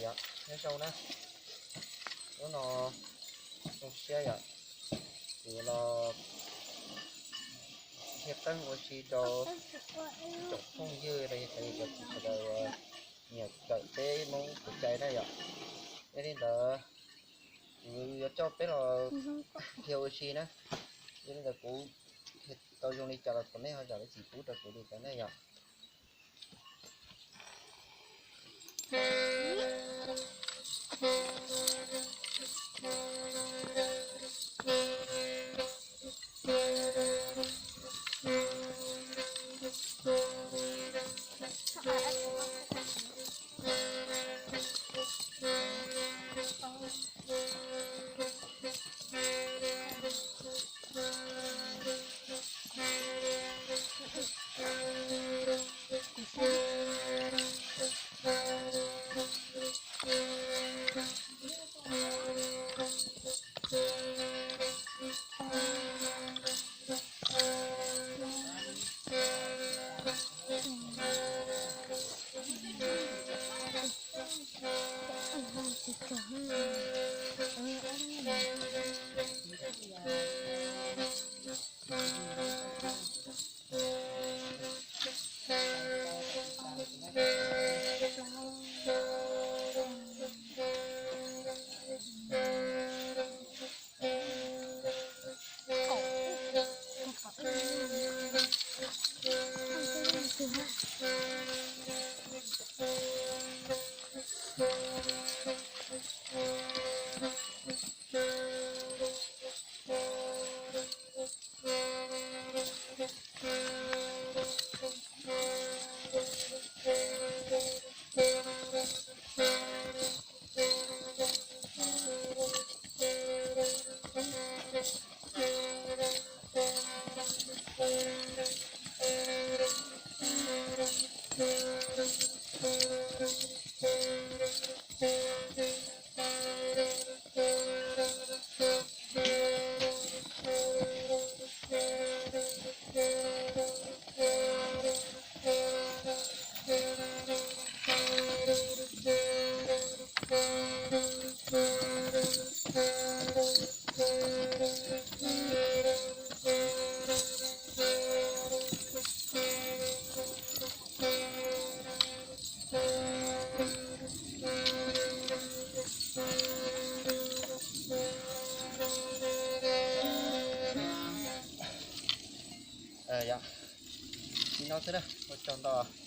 Nyob zoo na, hnub no zoo siab yom, kuv los qhia qeej ua si rau tsoom phooj ywg los yog cov niam cov txiv sawv daws uas nyiam kawm peb Hmoob kev cai na yom. Yog li ntawd kuv yuav coj peb los qhia ua si na. Yog li ntawd kuv qhia tau zoo li cas los thov nej ho zam lub txim pub rau kuv li ntawd na yom. Yog li no xwb na, ua tsaug ntau.